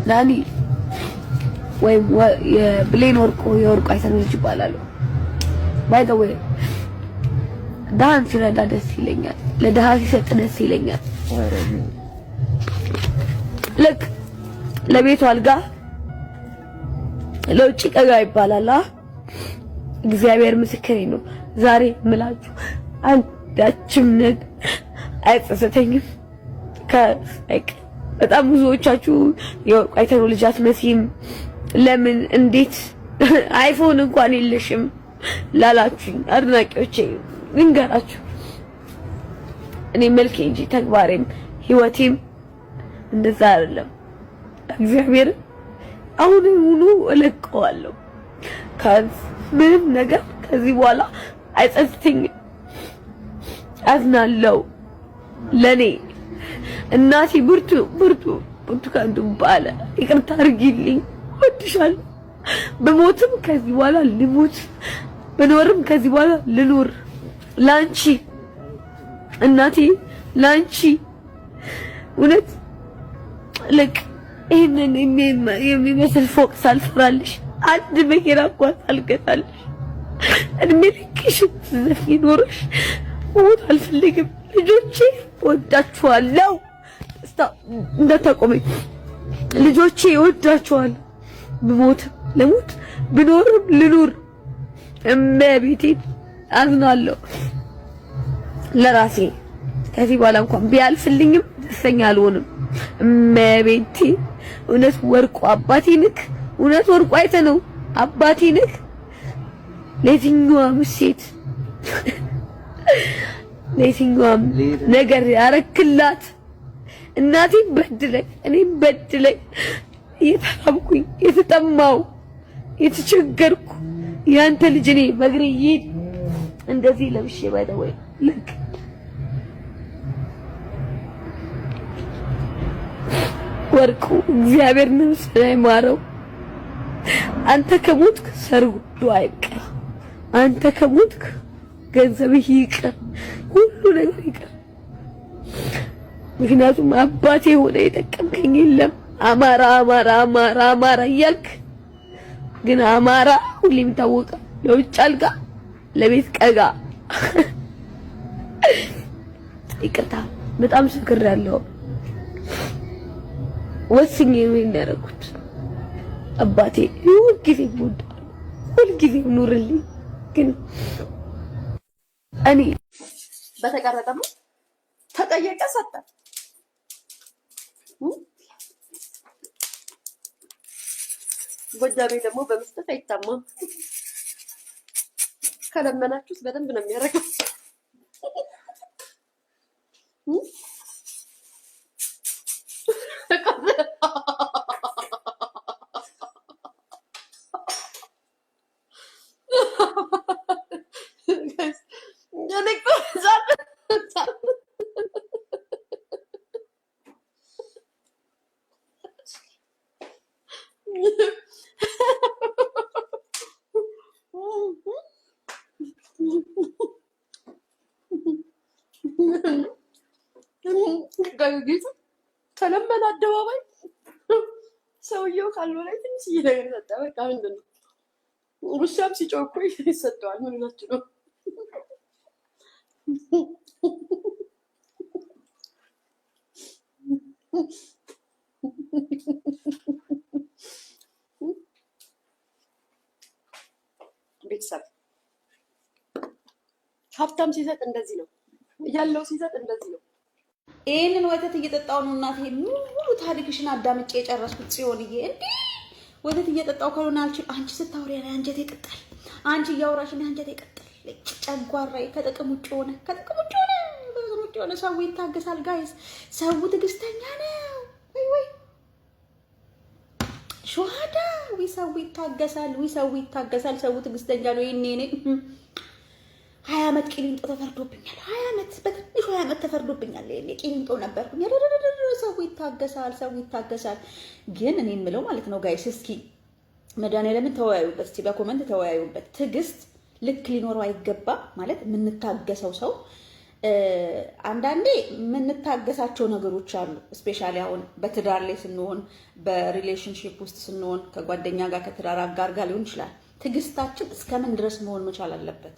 ዳኒ ወይም የብሌን ወርቁ የወርቁ አይተነው ልጅ ይባላሉ። By the way ድሃን ሲረዳ ደስ ይለኛል። ለድሃ ሲሰጥ ደስ ይለኛል። ልክ ለቤቱ አልጋ ለውጭ ቀጋ ይባላል። እግዚአብሔር ምስክሬ ነው። ዛሬ ምላችሁ አንዳችም ነገር አይጸጸተኝም። በጣም ብዙዎቻችሁ የወርቁ አይተነው ልጅ አትመስይም፣ ለምን እንዴት አይፎን እንኳን የለሽም ላላችሁኝ አድናቂዎቼ ልንገራችሁ፣ እኔ መልኬ እንጂ ተግባሬም ህይወቴም እንደዛ አይደለም። እግዚአብሔር አሁን ሙሉ እለቀዋለሁ። ምንም ነገር ከዚህ በኋላ አይጸጽተኝም። አዝናለሁ። ለኔ እናቴ ብርቱ ብርቱ ብርቱካን ዱባለ ይቅርታ አድርጊልኝ፣ እወድሻለሁ። ብሞትም ከዚህ በኋላ ልሙት፣ ብኖርም ከዚህ በኋላ ልኑር። ላንቺ እናቴ፣ ላንቺ እውነት ልክ ይህንን የሚመስል ፎቅ ሳልሰራልሽ፣ አንድ መኪና እንኳን ሳልገዛልሽ፣ እድሜ ልክሽን ስትዘፍኚ ኖረሽ መሞት አልፈልግም። ልጆቼ እወዳችኋለሁ። እንዳታቆመኝ። ልጆቼ እወዳችኋለሁ። ብሞትም ልሙት፣ ብኖርም ልኑር። እመቤቴን አዝናለሁ ለራሴ። ከዚህ በኋላ እንኳን ቢያልፍልኝም ደስተኛ አልሆንም። እመቤቴ እውነት ወርቁ አባቴ ንክ፣ እውነት ወርቁ አይተ ነው አባቴ ንክ። ለየትኛዋም ሴት ለየትኛዋም ነገር ያረክላት እናቴን በድለኝ እኔም በድለኝ እየተራብኩኝ የተጠማው የተቸገርኩ ያንተ ልጅ እኔ በእግሬ ይሄድ እንደዚህ ለብሼ by the way ልክ ወርቁ እግዚአብሔር ነፍስህን አይማረው። አንተ ከሞትክ ሰርጉ አይቀር፣ አንተ ከሞትክ ገንዘብህ ይቅር፣ ሁሉ ነገር ይቅር። ምክንያቱም አባቴ ሆነ የጠቀምከኝ የለም። አማራ አማራ አማራ አማራ እያልክ ግን አማራ ሁሌም ታወቀ ለውጭ አልጋ ለቤት ቀጋ። ይቅርታ በጣም ሰክሬያለሁ። ወስኜ ነው ያደረኩት። አባቴ ሁልጊዜ እወድሃለሁ፣ ሁልጊዜ ኑርልኝ። ግን እኔ በተቀረጠማ ተጠየቀ ሰጠ። ጎጃሜ ደግሞ በመስጠት አይታማም። ከለመናችሁት በደንብ ነው የሚያደርገው። ተለመነ አደባባይ ሰውየው ካለው ላይ ትንሽዬ ነገር ሰጠ። በቃ ምንድን ነው ውሻም ሲጮህ እኮ ይሰጠዋል። ምን ሆናችሁ ነው? ቤተሰብ ሀብታም ሲሰጥ እንደዚህ ነው ያለው፣ ሲሰጥ እንደዚህ ነው። ይህንን ወተት እየጠጣው ነው እናቴ። ሙሉ ታሪክሽን አዳምጬ የጨረስኩት ጽዮንዬ። እንዴ ወተት እየጠጣው ካልሆነ አልችል። አንቺ ስታወሪ አንጀቴ ይቀጣል። አንቺ እያወራሽ አንጀቴ ይቀጣል። ጨጓራዬ ከጥቅም ውጭ ሆነ፣ ከጥቅም ውጭ ሆነ፣ ከጥቅም ውጭ ሆነ። ሰው ይታገሳል guys፣ ሰው ትዕግስተኛ ነው። ወይ ወይ ሸዋዳ ዊ ሰው ይታገሳል፣ ዊ ሰው ይታገሳል። ሰው ትዕግስተኛ ነው። ይሄኔ እኔ 20 ዓመት ቂሊንጦ ተፈርዶብኛል። 20 ዓመት በትንሹ 20 ዓመት ተፈርዶብኛል። ይሄኔ ቂሊንጦ ነበርኩኝ። ሰው ይታገሳል፣ ሰው ይታገሳል። ግን እኔ የምለው ማለት ነው guys፣ እስኪ መድኃኒዓለምን ተወያዩበት፣ እስኪ በ comment ተወያዩበት። ትዕግስት ልክ ሊኖረው አይገባ ማለት የምንታገሰው ሰው አንዳንዴ የምንታገሳቸው ነገሮች አሉ። Especially አሁን በትዳር ላይ ስንሆን፣ በ relationship ውስጥ ስንሆን፣ ከጓደኛ ጋር፣ ከትዳር አጋር ጋር ሊሆን ይችላል። ትዕግስታችን እስከምን ድረስ መሆን መቻል አለበት?